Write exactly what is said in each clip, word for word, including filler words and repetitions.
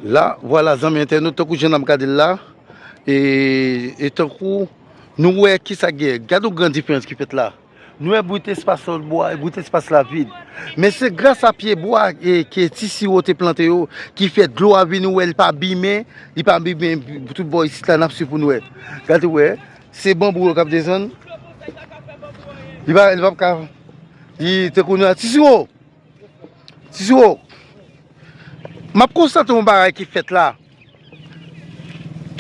La, vwala, zanmi entènot, tankou jan n ap gade l la, e, e tankou nou wè kisa k gen. Gade yon gran diferans ki fèt la. Nou wè bout espas lòt bò a, e bout espas la vid. Men se gras a pye bwa, e, ke Ti Siwo te plante yo, ki fè dlo a vin, ou wè, li pa bimen, li pa bimen tout bò isit la, n ap swiv pou n wè. Gade, wè, se banbou yo k ap desann. Li pa, li p ap ka, li te konnen a Ti Siwo. Ti Siwo, m ap konstate yon bagay ki fèt la.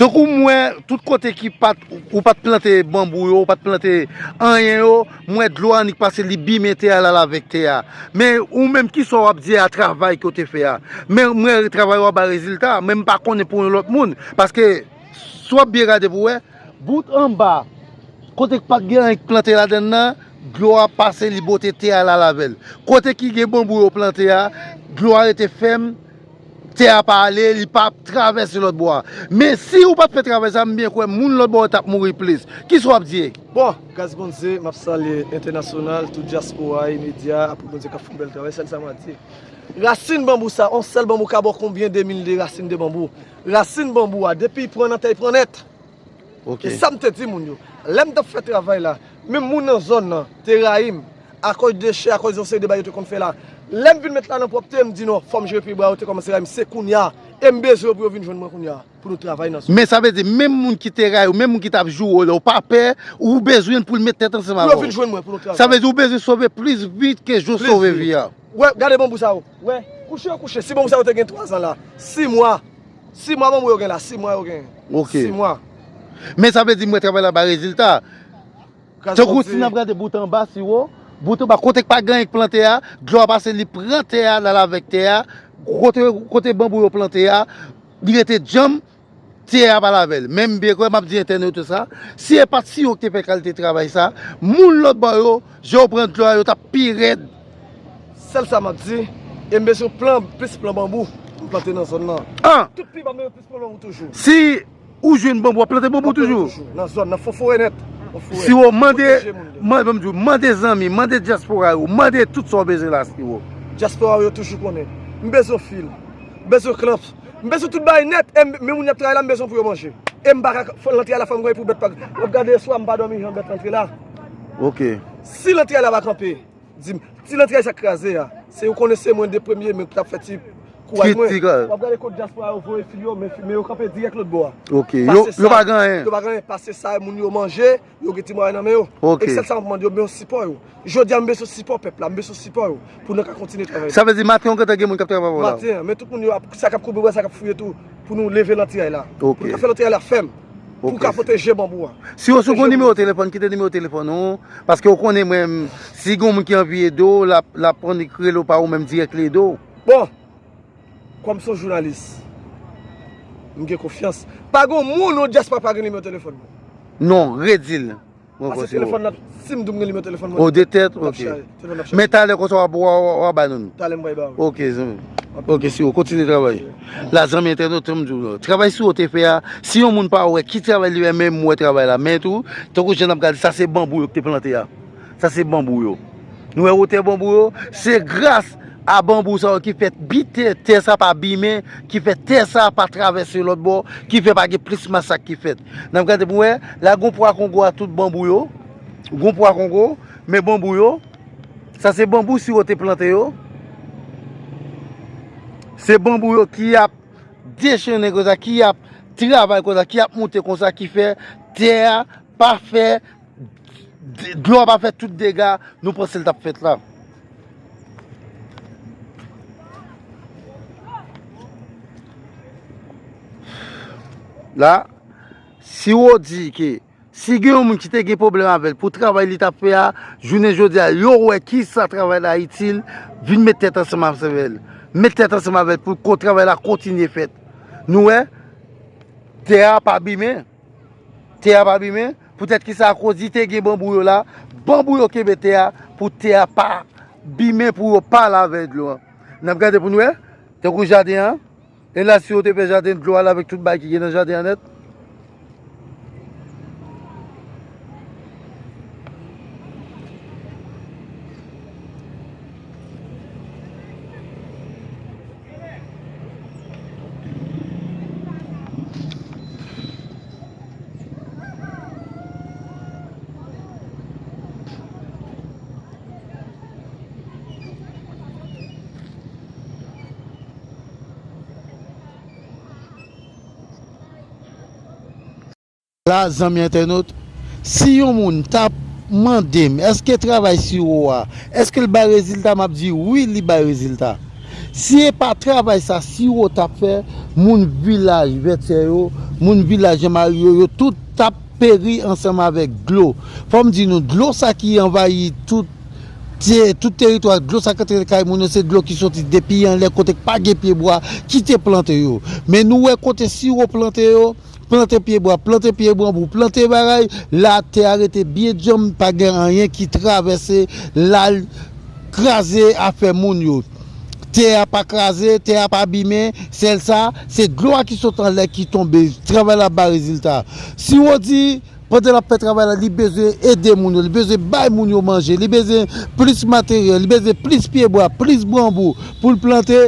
Tankou m wè, tout kote ki pa t, ou pa t plante banbou yo, ou pa t plante anyen yo, m wè dlo a annik pase, li bimen tè a, l al avèk tè a. Men ou menm, kisa w ap di a travay ke w te fè a? Men m wè travay ou a bay rezilta, men m pa konnen pou yon lòt moun. Paske, si w ap byen gade pou w wè, bout anba, kote k pa t gen anyen k plante ladann nan, dlo a pase, li bote tè a, l al avè l. Kote ki gen banbou yo plante a, dlo a rete fèm, tè a pa ale, li pa travèse lòt bò a. Men si ou pa t fè travay sa, m byen kwè moun lòt bò yo t ap mouri plis. Kisa w ap di? Bon, gras Bondye, m ap salye entènasyonal, tout dyaspora, e medya, apre Bondye k ap fè yon bèl travay, sèl sa m a di. Rasin banbou sa, yon sèl banbou ka ba w konbyen de mil de rasin de banbou? Rasin banbou a, depi l pran nan tè, l pran nèt. Ok. E sa m te di moun yo, lè m t ap fè travay la, menm moun nan zòn nan te rayi m, akòz dechè, akòz yon seri de bagay yo te konn fè la. Lè m vin met la nan pwòpte, m di non, fò m jere pye bwa yo, te kòmanse rayi m. Se kounye a, e m bezwen yo pou yo vin jwenn mwen kounye a, pou nou travay nan zòn. Men sa vle di, menm moun ki te rayi w, menm moun ki t ap joure w la, ou pa pè, ou bezwen l pou l met tèt ansanm avè w. Pou yo vin jwenn mwen, pou nou travay. Sa vle di, ou bezwen sove plis vi ke jou sove vi a. Wè, gade banbou sa yo. Wè, kouche yo kouche. Si banbou sa yo te gen twa zan la, sis mwa, sis mwa banbou yo gen la, sis mwa yo gen. Ok. Sis mwa. Men sa vle di, m wè travay la bay rezilta. Tankou si n ap gade bout anba, Siwo, bout anba, kote k pa gen anyen k plante a, dlo a pase, li pran tè a, l al avèk tè a, kote, kote banbou yo plante a, li rete djanm, tè a pa l avè l. Men m byen kwè, m ap di entènot yo sa, si e pa t Siwo ki te fè kalite travay sa, moun lòt bò yo, jan yo pran dlo a, yo t ap pi rèd. Sèl sa m ap di, e m bezwen plan, plis plan banbou pou m plante nan zòn nan. An! Tout pi ba m bezwen plis plan banbou toujou. Si ou jwenn banbou, w ap plante banbou toujou? Toujou. Nan zòn nan, fò fore nèt. Fò fore. Siwo, mande, pwoteje moun yo. Man-, ban m di w, mande zanmi, mande dyaspora yo, mande tout sa w bezwen la, Siwo. Dyaspora yo toujou konnen. M bezwen fil, m bezwen klanp, m bezwen tout bagay nèt, e m, men moun y ap travay la, m bezwen pou yo manje. E m pa ka, fò lantray la, fò m gen pou bèt pa, w ap gade swa m pa dòmi jan bèt rantre la. Ok. Si lantray la pa kanpe, di m, ti lantray sa k kraze a, se ou konnen se mwen de premye men ki t ap fè ti kouraj mwen. Ki ti kra- W ap gade kot dyaspora yo voye fil yo, men fi-, men yo kanpe dirèk lòt bò a. Ok. Yo, yo pa gen anyen. Yo pa gen anyen, pase sa moun yo manje, yo gen ti mwayen nan men yo. Ok. E sèl sa m ap mande yo, m bezwen sipò yo. Jodi a, m bezwen sipò pèp la, m bezwen sipò yo, pou nou ka kontinye travay. Sa vle di maten, ou gentan gen moun k ap travay pou la? Maten an, men tout moun yo ap, sa k ap koube bwa, sa k ap fouye tou, pou nou leve lantray la. Ok. Pou nou ka fè lantray la fèm. Pou ka pwoteje banbou a. Si w, si w gen nimewo telefòn, kite nimewo telefòn ou, paske w konnen mwen, si gen moun ki anvi ede w, l ap, l ap annik rele w pa ou menm dirèk li ede w. Bon, kòm se yon jounalis, m gen konfyans. Pa gen moun nan dyaspora pa gen nimewo telefòn mwen. Non, redi l. Mwen konsi w. Paske telefòn nan, si m di w m gen nimewo telefòn mwen, o, de tèt, ok. Telefòn nan ap chaje. Men talè konsa w ap, w ap, w ap bay nou. Talè m bay ba ou. Ok, zanmi. Ok, si w kontinye travay. La, zanmi entènot, m di w, travay Siwo te fè a, si yon moun pa wè ki travay li fè, men m wè travay la. Men tou, tankou jan n ap gade, sa se banbou yo ki te plante a. Sa se banbou yo. Nou wè wotè banbou yo, se gras a banbou sa yo ki fè bite, tè sa pa bimen, ki fè tè sa pa travèse lòt bò, ki fè pa gen plis masak ki fèt. N ap gade pou wè, la gon pwa Kongo a tout banbou yo. Gon pwa Kongo, men banbou yo. Sa se banbou Siwo te plante yo. Se banbou yo ki ap dechennen konsa, ki ap travay konsa, ki ap moute konsa, ki fè tè a pa fè, dlo a pa fè tout dega nou panse l t ap fèt la. La, Siwo di ke si gen yon moun ki te gen pwoblèm avè l pou travay li t ap fè a, jounen jodi a, yo wè kisa travay la itil, vin met tèt ansanm avè l. Met tèt ansanm avè l pou ko-, travay la kontinye fèt. Nou wè, tè a pa bimen. Tè a pa bimen. Poutèt kisa? Akoz li te gen banbou yo la. Banbou yo kenbe tè a pou tè a pa bimen, pou yo pa lave dlo a. N ap gade pou n wè. Tankou jaden an. E la, si yo te fè jaden, dlo a lave tout bagay ki gen nan jaden an nèt. La, zanmi entènot, si yon moun t ap mande m, èske travay siwo a, èske l bay rezilta, m ap di wi, li bay rezilta. Si e pa travay sa siwo t ap fè, moun vilaj Vètyè yo, moun vilaj Jan Mari yo, yo tout t ap peri ansanm avèk dlo. Fò m di nou, dlo sa ki anvayi tout, te, tout teritwa, dlo sa k antre kay moun yo, se dlo ki soti depi anlè kote k pa gen pyebwa ki te plante yo. Men nou wè kote siwo plante yo, plante pyebwa, plante pye banbou, plante bagay, la tè a rete byen djanm, pa gen anyen ki travèse, l al kraze afè moun yo. Tè a pa kraze, tè a pa bimen, sèl sa, se dlo a ki sot anlè ki tonbe, travay la ba rezilta. Siwo di, pandan l ap fè travay la, li bezwen ede moun yo, li bezwen bay moun yo manje, li bezwen plis materyèl, li bezwen plis pyebwa, plis banbou pou l plante,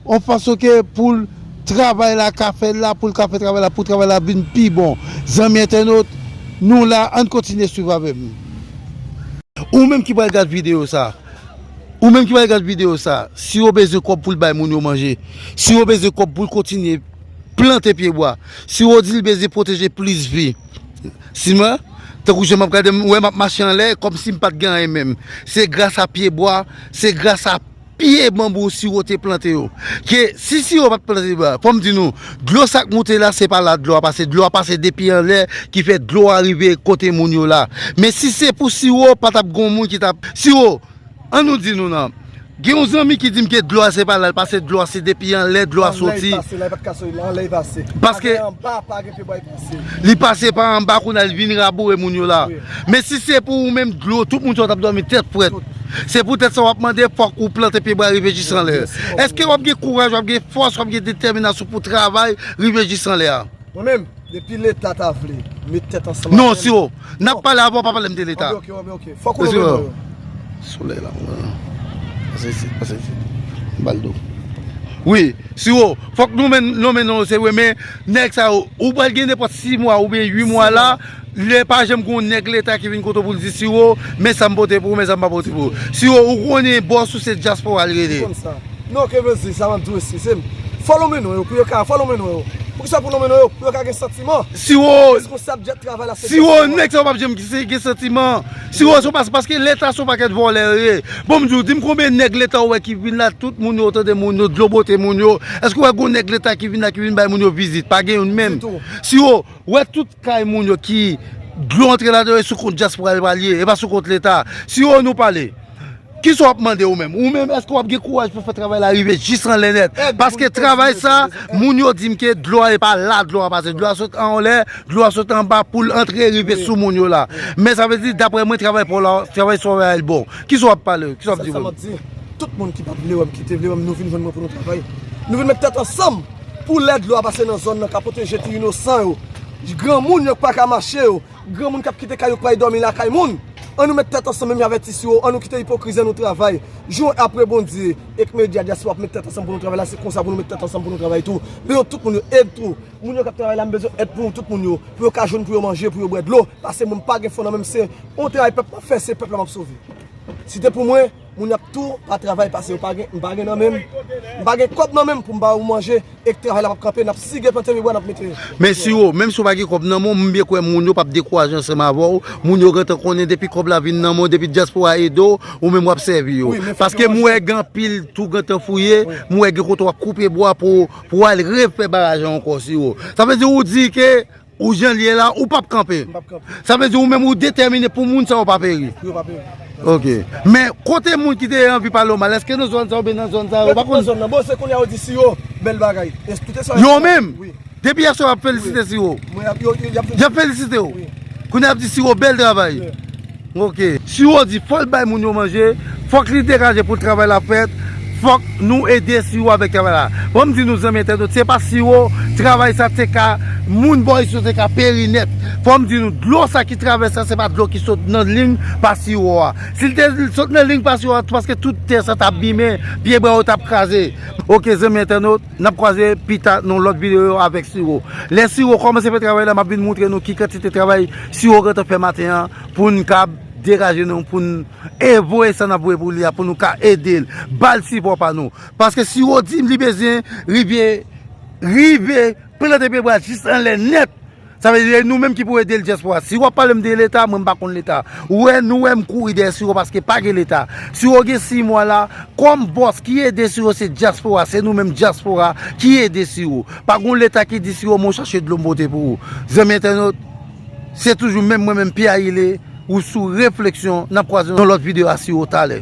yon fason ke pou l travay la ka fè la, pou l ka fè travay la, pou travay la vin pi bon. Zanmi entènot, nou la, ann kontinye swiv avè m. Ou menm ki pral gad videyo sa, ou menm ki pral gad videyo sa, siwo bezwen kòb pou l bay moun yo manje, siwo bezwen kòb pou l kontinye plante pyebwa, siwo di l bezwen pwoteje plis vi. Si mwen, tankou jan m ap gade, m wè m ap mache anlè, kòmsi m pa t gen anyen menm. Se gras a pyebwa, se gras a pye banbou siwo te plante yo. Ke si siwo pa t plante pyebwa, fò m di nou, dlo sa k moute la, se pa la dlo a pase. Dlo a pase depi anlè, ki fè dlo a rive kote moun yo la. Men si se pou siwo, pa t ap gen moun ki t ap, siwo, ann nou di nou nan. Gen yon zanmi ki di m ke dlo a se pa la l pase, dlo a se depi anlè dlo a soti. Anlè l pase, la, li pa t ka soti, anlè l pase. Paske pa gen anba, pa gen pyebwa, li pase. Li pase pa anba, kounye a l vin raboure moun yo la. Wi. Men si se pou ou menm dlo, tout moun sa yo t ap dòmi tèt frèt. Tout. Se poutèt sa w ap mande, fòk ou plante pyebwa rive jis anlè. Èske w ap gen kouraj, w ap gen fòs, w ap gen detèminasyon pou travay rive jis anlè a? Mwen menm, depi Leta ta vle met tèt ansanm avè m. Non, siwo, n ap pale avan, w pa pale m de Leta. Ok, ok, ok, ok. Fòk ou nonmen non yo. Solèy la, mwen. Pase isit, pase isit. Baldo. Wi, siwo, fòk nou men, nonmen non yo, se vre, men nèg sa yo, ou pral gen nenpòt sis mwa oubyen uit mwa la, lè pa janm gen yon nèg Leta ki vin kote w pou l di siwo, men sa m pote pou ou, men sa m pa pote pou ou. Siwo, ou konnen bòs ou se dyaspora l rele. Konn sa. Non, ke vle di, sa m ap di w, eskize m. Fò w nonmen non yo, pou yo ka, fò w nonmen non yo. Poukisa pou w nonmen non yo? Pou yo ka gen santiman. Siwo, responsab djèt travay la, se siwo, dyaspora. Nèg sa yo p ap janm gen, gen santiman. Siwo, se pas-, paske Leta se yon pakèt vòlè yo ye. Bon, m di w, di m konbyen nèg Leta ou wè ki vin la, tout moun yo, tande moun yo, dlo bote moun yo. Èske w wè gon nèg Leta ki vin la, ki vin bay moun yo vizit? Pa gen youn menm. Ditou. Siwo, wè tout kay moun yo ki dlo antre ladan yo, e sou kont dyaspora yo pral ye, e pa sou kont Leta. Siwo, nou pale. Kisa w ap mande ou menm? Ou menm, èske w ap gen kouraj pou fè travay la rive jis anlè nèt? Paske travay sa, moun yo di m ke dlo a, e pa la dlo a pase. Dlo a sot anlè, dlo a sot anba pou l antre rive sou moun yo la. Men sa vle di, daprè mwen, travay pa w la, travay sa w fè a, l bon. Kisa w ap pale? Kisa w ap di pou m? Tout moun ki pa t vle wè m, ki te vle wè m, nou vin jwenn mwen pou nou travay. Nou vin met tèt ansanm pou lè dlo a pase nan zòn nan, ka pwoteje ti inosan yo, granmoun yo k pa ka mache yo, granmoun k ap kite kay yo k pral dòmi lakay moun. Ann nou met tèt ansanm, men m avèti siwo, ann nou kite ipokrizi, ann nou travay. Jou apre Bondye, ek medya dyaspora ap met tèt ansanm pou nou travay la, se konsa pou nou met tèt ansanm pou nou travay tou. Bezwen tout moun yo, èd tou. Moun yo k ap travay la, m bezwen èd pou nou tout moun yo, pou yo ka jwenn pou yo manje, pou yo bwè dlo. Paske mwen m pa gen fon nan men m, se yon travay pèp m ap fè, se pèp la m ap sove. Si te pou mwen, moun y ap tou pa travay pase yo pa gen, m pa gen nan men m. M pa gen kòb nan men m pou m ba ou manje, e k travay la p ap kanpe, n ap sige plante pye bwa, n ap mete. Men siwo, menm si w pa gen kòb nan men w, m byen kwè moun yo p ap dekouraje ansanm avè w. Moun yo gentan konnen depi kòb la vin nan men w, depi dyaspora ede w, ou menm w ap sèvi yo. Paske m wè gen anpil twou gentan fouye, m wè gen kote w ap koupe bwa pou, pou w al refè baraj la ankò siwo. Sa vle di ou di ke ou jan l ye la, ou p ap kanpe. M p ap kanpe. Sa vle di ou menm ou detèmine pou moun sa yo pa peri. Pou yo pa peri. Ok. Men kote moun ki te anvi pale w mal, èske nan zòn sa yo oubyen nan zòn sa yo, ou pa konn? Nan zòn nan, bon, se kounye a yo di siwo, bèl bagay. E tout eswa yo menm? Wi. Depi yèswa y ap felisite siwo. Mwen, y ap, yo, yo, y ap, y ap felisite w. Wi. Kounye a y ap di siwo, bèl travay. Wi. Ok. Siwo di fò l bay moun yo manje, fòk li degaje pou travay la fèt, fòk nou ede siwo avèk travay la. Bon, m di nou zanmi entènot, se pa siwo, travay sa te ka, moun bò isit yo te ka peri nèt. Fò m di nou, dlo sa ki travèse la, se pa dlo ki sot nan liy pa siwo a. Si l te sot nan liy pa siwo a, paske tout tè sa t ap bimen, pye bwa yo t ap kraze. Ok, zanmi entènot, n ap kwaze pita nan lòt videyo avèk siwo. Lè siwo kòmanse fè travay la, m ap vin moutre nou ki kantite travay siwo gentan fè maten an pou n ka degaje nou, pou n e voye sa n ap voye pou li a, pou nou ka ede l, ba l sipò pa nou. Paske siwo di m li bezwen rive, rive plante pye bwa jis anlè nèt. Sa vle di, e nou menm ki pou ede l dyaspora. Si w ap pale m de Leta, mwen m pa konn Leta. Ou wè, nou wè m kouri dèyè Siro paske pa gen Leta. Siro gen sis mwa la, kòm bòs ki ede Siro se dyaspora, se nou menm dyaspora ki ede Siro. Pa gon Leta ki di Siro, mwen chache dlo m pote pou ou. Zanmi entènot, se toujou menm mwen menm Pierre Yile, ou sou refleksyon, n ap kwaze nan lòt videyo a Siro talè.